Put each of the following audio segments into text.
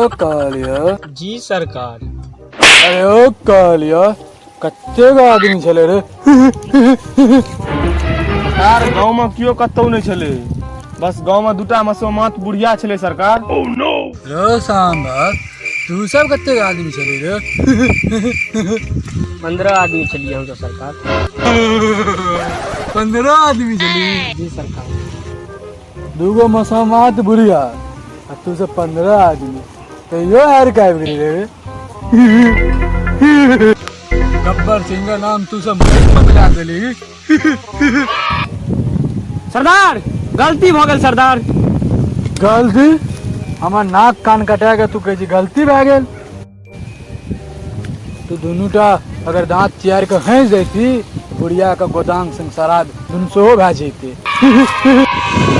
ओ कहलियो। जी सरकार। अरे ओ कहलियो, कतेक आदमी छलै रे? सरकार, गाँव में केओ कतौ नहि छलै, बस गाँव में दूटा मसोमात बुढ़िया छलै सरकार। रो सांभर, तू सब कतेक आदमी छलै रे? 15 आदमी छलियै हम सब सरकार। 15 आदमी छली? जी सरकार। दूगो मसोमात बुढ़िया आ तू सब 15 आदमी, तैयो हार के आबि गेली रे। गब्बर सिंह का नाम तू सब मिला देली। सरदार, गलती भऽ गेल सरदार। गलती? हमर नाक कान कटा के तू कहै छी गलती भए गेल? तू दुनू टा अगर दांत चियार के हंस जैती, बुढ़िया के गोदाम संग सराद दुनू सेहो भए जैते।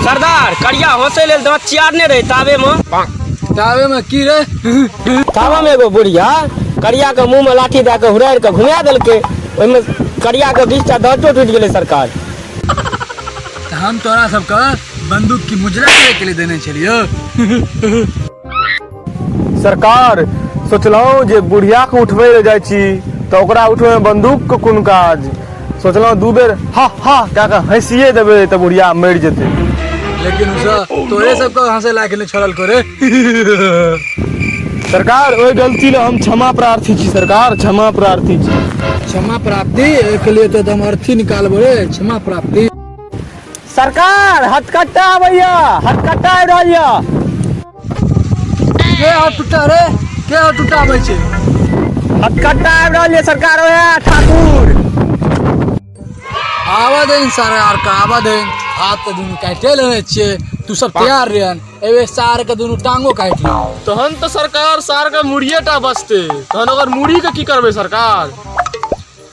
सरदार, करिया हंसै लेल दांत चियारने रहे, ताबे में ताबे में की रे? ताबे में एगो बुढ़िया करिया के मुंह में लाठी दए के हुरारि के घुमा देलकै, ओहिमे करिया के 20 टा दांतो टूटि गेलै सरकार। तऽ हम तोरा सबके बंदूक की मुजरा करे के लिए देने छलियो। सरकार, सोचलहुँ जे बुढ़िया के उठबै लए जाइ छी तऽ ओकरा उठबै में बंदूक के कोन काज। सोचलहुँ दू बेर हा हा कए कऽ हँसिए देबै तऽ बुढ़िया मरि जेतै। लेकिन उसब तोरे सबके हंसे लायक नहि छोड़लको रे। सरकार, ओहि गलती लए हम क्षमा प्रार्थी छी सरकार, क्षमा प्रार्थी छी। क्षमा प्राप्ति के लिए तो हम अर्थी निकालबो रे, क्षमा प्राप्ति। सरकार, हथकट्टा आबैया, हथकट्टा आबि रहल यऽ। के हाथ टूटा रे? के हाथ टूटा आबै छै? हथकट्टा आबि रहल यऽ सरकार, ओएह ठाकुर। आवा देन सारे आर का, आवा देन। हाथ तऽ दुनू काटे लेने छियै, तू सब तैयार रहन, एबे सार के दुनू टांगो काटि ले। तहन तऽ सरकार सार के मुड़िए टा बचतै, तहन ओकर मुड़ी के की करबै सरकार?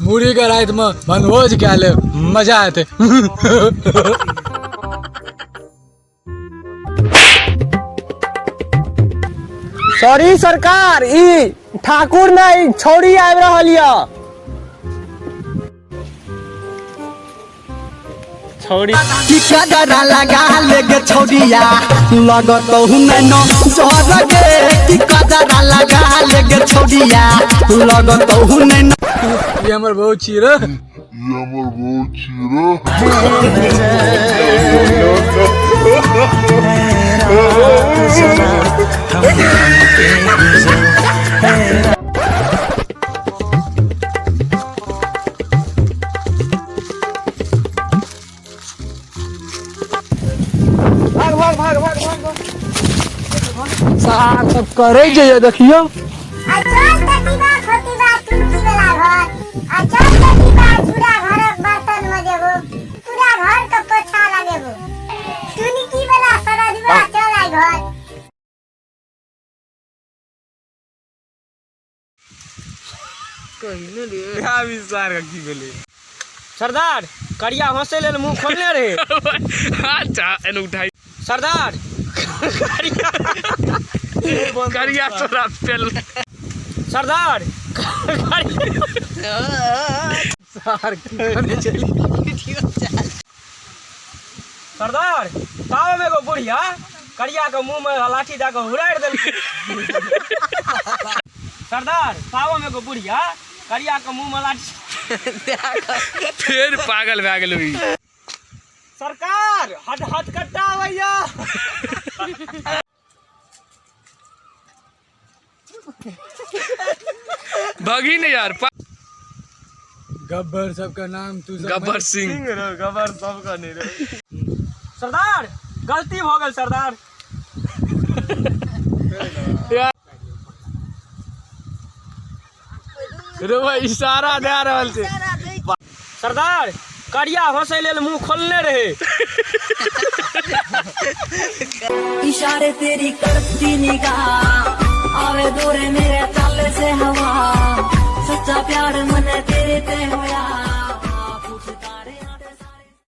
मुड़ी के राति में बनभोज कए लेब, मजा एतै। सॉरी सरकार, ई ठाकुर नहि, छौड़ी आबि रहल यऽ। छौड़ी की कजरा लगा ले गे छौड़िया, लगतहु नैनो जर गे। की कजरा लगा ले गे छौड़िया, लगतहु नैनो। ई हमर बहुत छी रे। भाग भाग भाग भाग भाग। सार सब करे जइयो, देखियो। आ चल त दीवा खोतीबा टुनकी वाला घर, आ चल त दीवा झूरा घरक बर्तन मजेबो, पूरा घर के पोछा लगेबो। टुनकी वाला सरजबा, चल आइ घर। की भेलै? सरदार, करिया हंसै लेल मुंह खोलने रहे। अच्छा, एने उठाइ। सरदार, करिया करिया तोरा पेल। सरदार, करिया। सार की करे छली? सरदार, ताव में एगो बुढ़िया करिया के मुंह में लाठी दए के हुरारि देलकै। सरदार, ताव में एगो बुढ़िया करिया के मुंह में लाठी। फेर पागल भए गेलै ई। सरकार, हट हट कट्टा आबैया। भगी ने यार। गब्बर सबके नाम तू सब गब्बर सिंह, गब्बर सबके नहीं रे। सरदार, गलती भऽ गेल सरदार। रे भाई, इशारा दे रहल छै। सरदार, करिया हंसै लेल मुंह खोलने रहे। इशारे तेरी करती निगाह, आवे दूरे मेरे चाले से हवा, सच्चा प्यार मन तेरे ते होया।